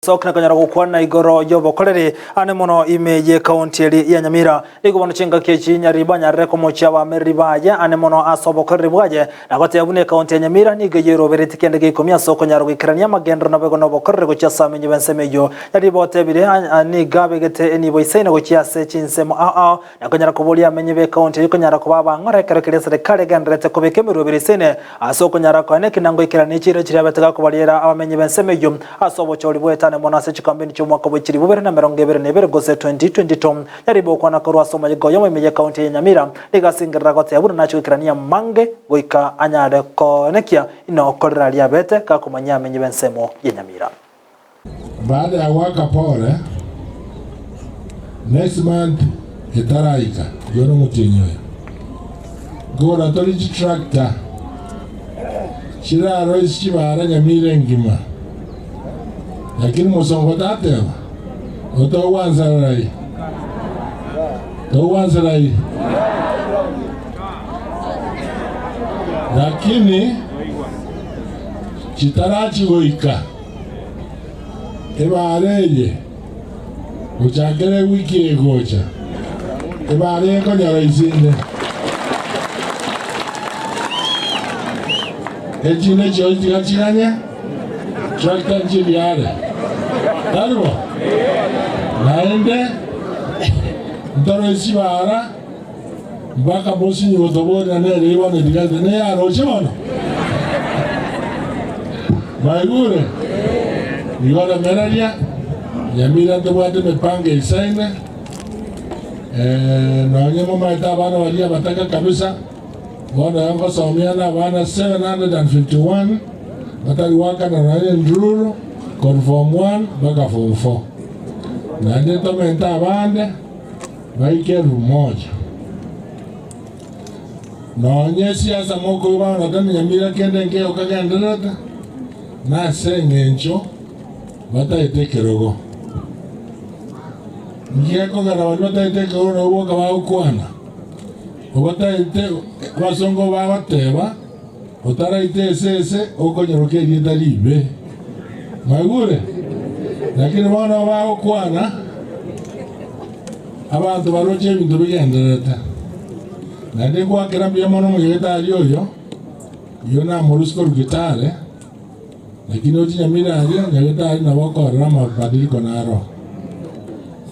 Soka na konyara gokwana igoro y'obokoreri ane mono ime y'ekaunti eri ya Nyamira. Nigo bono chingaki echi Nyaribo anyarire komochia abamereri baye ane mono ase obokoreri bwaye na goteba buna ekaunti ya Nyamira nigo eyeroberetie kende gia ikomi ase okonyara goikerania amagenderero naboigo na obokoreri gochia ase amenyi b'ensemo eyio. Nyaribo otebire nigo abegete enibo isaine gochia ase chinsemo ao ao na konyara koboria amenyi b'ekaunti eyio konyara koba abang'ora ekero keria eserekari egendererete kobeka emeroberi isaine ase okonyara koena ekenango ikeranie chiira chiria abete gakobariera abamenyi b'ensemo eyio ase obochori bw'etane mono ase chikampeni chi'omwaka bwe chilifu bibere na emerongo ebere na ebere gose 2022. Nyaribo okwana korwa ase omoyega oyomo ime y'ekaunti ya Nyamira nigo asengerera goteba buna nache goikerania amange goika anyare koenekia inokorera aria abete gakomanyia amenyi b'ensemo ya Nyamira. Baada ya goaka pore, next month etaraika, igo nomotienyi oyo, nkogora tore chitractor chiraroisie chibara Nyamira engima. Lakini mosongo tateba, otogwansa rai, togwansa rai. Lakini chitarachi goika. Ebaara eye gochakera ewiki egocha, ebaara eye nkonyora isinde. Echinde chionsi tiga chiganye, tractor nchibiare. Tari bo? Naende ntoroisie chibaara mpaka mosinyi gotoborera nere bono etigarete neyaroche bono. Mwaigure? Igo remereria, Nyamira ntobwate emepango eisaine, eh, nonye momaete abana baria abataka kabisa, bono iga ngosomia na abana 751 batari goakana nonye endururu korwa form one mpaka form four. Naende ntomente abande baike elfu moja. Nonye siasa mokoigwa ng'a tari Nyamira kende nkeiyo kagendererete, nase engencho bataete ekerogo. Inki gekogera baria bataete ekerogo nabo boka bagokwana? Obataete abasongo bagoteba, otaraita esese okonyeroka erieta ribe. Mwaigure? Lakini bono bagokwana abanto baroche ebinto bigendererete. Naende ngoakera mbuya mono omonyagetari oyo, oyio namorusie korwa Kitale, lakini oche Nyamira aria, nyagetari nabo okorora amabadiliko naro.